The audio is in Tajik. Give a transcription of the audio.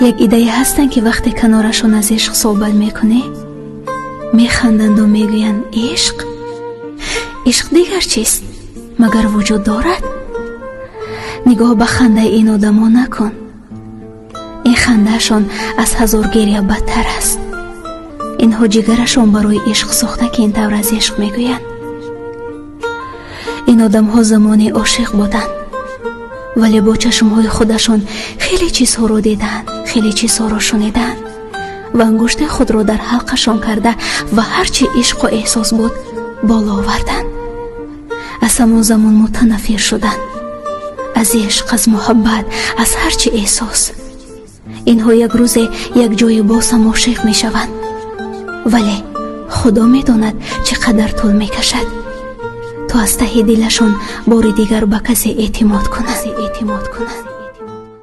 Як иддае ҳастанд, ки вақте канорашон аз ишқ суҳбат мекунӣ, механданду мегӯянд: «Ишқ? Ишқ дигар чист? Магар вуҷуд дорад?» Нигоҳ ба хандаи ин одамо накун. Ин хандаашон аз ҳазор гиря бадтар аст. Инҳо ҷигарашон барои ишқ сӯхта, ки ин тавр аз ишқ мегӯянд. Ин одамҳо замоне ошиқ буданд, вале бо чашмҳои худашон хеле чизҳоро дидаанд, хеле чизҳоро шунидаанд ва ангушти худро дар ҳалқашон карда ва ҳарчи ишқу эҳсос буд, боло оварданд. Аз ҳамон замон мутанаффир шуданд аз ишқ, аз муҳаббат, аз ҳарчи эҳсос. Инҳо як рӯзе як ҷое боз ҳам ошиқ мешаванд, вале Худо медонад, чӣ қадар тӯл мекашад, то аз таҳи дилашон бори дигар ба касе эътимод кунанд, эътимод кунанд.